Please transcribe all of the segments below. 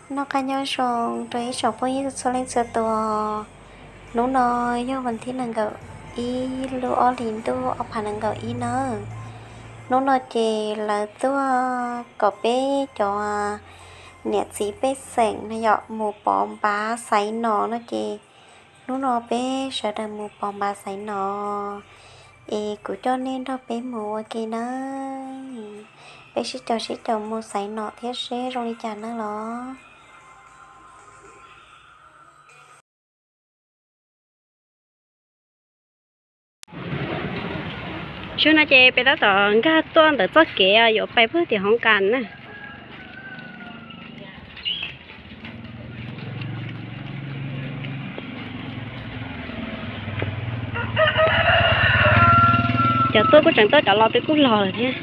Noj qab nyob zoo rau ib tsoom phooj ywg txhua leej txhua tus. Hnub no yog vas thib nees nkaum ib lub ob hlis ntuj ob phav nees nkaum ib nawb. Hnub no ces lawv tuaj kom peb cov niam txiv pej xeem no yom mus pov npav xaiv nom no ces hnub no peb sawv daws mus pov npav xaiv nom, es kuv coj nej nrog peb mus ua ke nawb. Peb sib caum sib caum mus xaiv nom thiab seb zoo li cas nawb los. Zaum no ces peb tab tom nkag tuaj ntawm txoj kev yuav pais puag tim hoob kas na. Cov tuaj kuj tseem tuaj, cov los twb kuj los lawm thiab.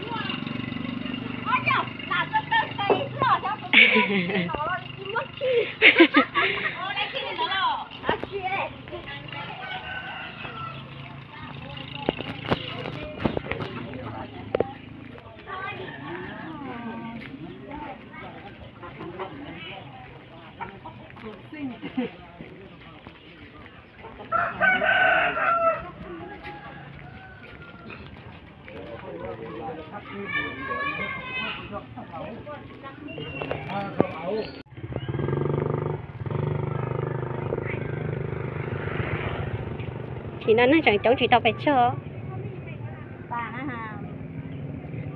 Tsis no neeg tseem coob tsis tau pes tsawg.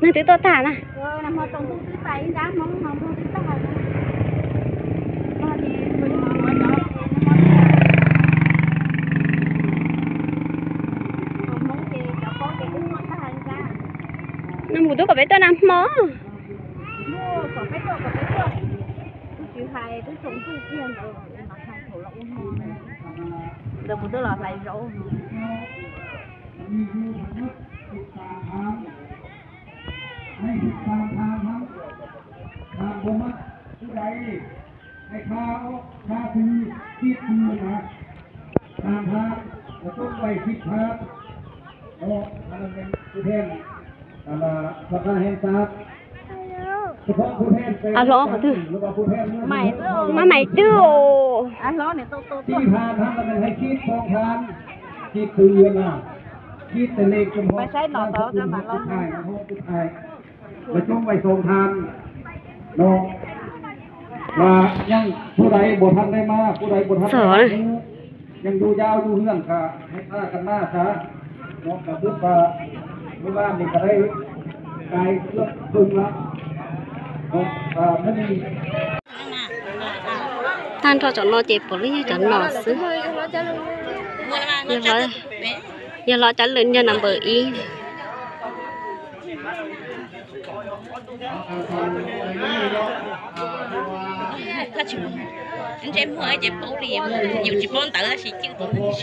Neeg twb tuaj tag na. Nws mus tub kom peb tuaj nag hmo. Ntawd mus twb los hlais zaub. A hlob qhov twg? Maj maim twg? Peb saib nom tau mam los. Txog. Tag nrho cov no ces puav leej yog cov nom xwb. Yog hlob cov lwm yog nab npawm ib. Ntsej muag ces paub li, yus tsis paub ntawv tab sis cwj tus.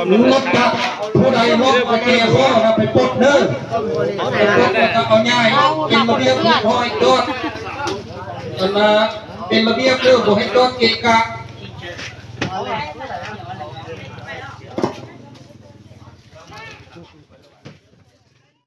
Lub tag, phub dais lub ua ke hlob no peb pub nawb. Peb pub kom tau nyaj, peb los peb pub hoj ib tug. Peb los peb pub hoj ib tug ke kam.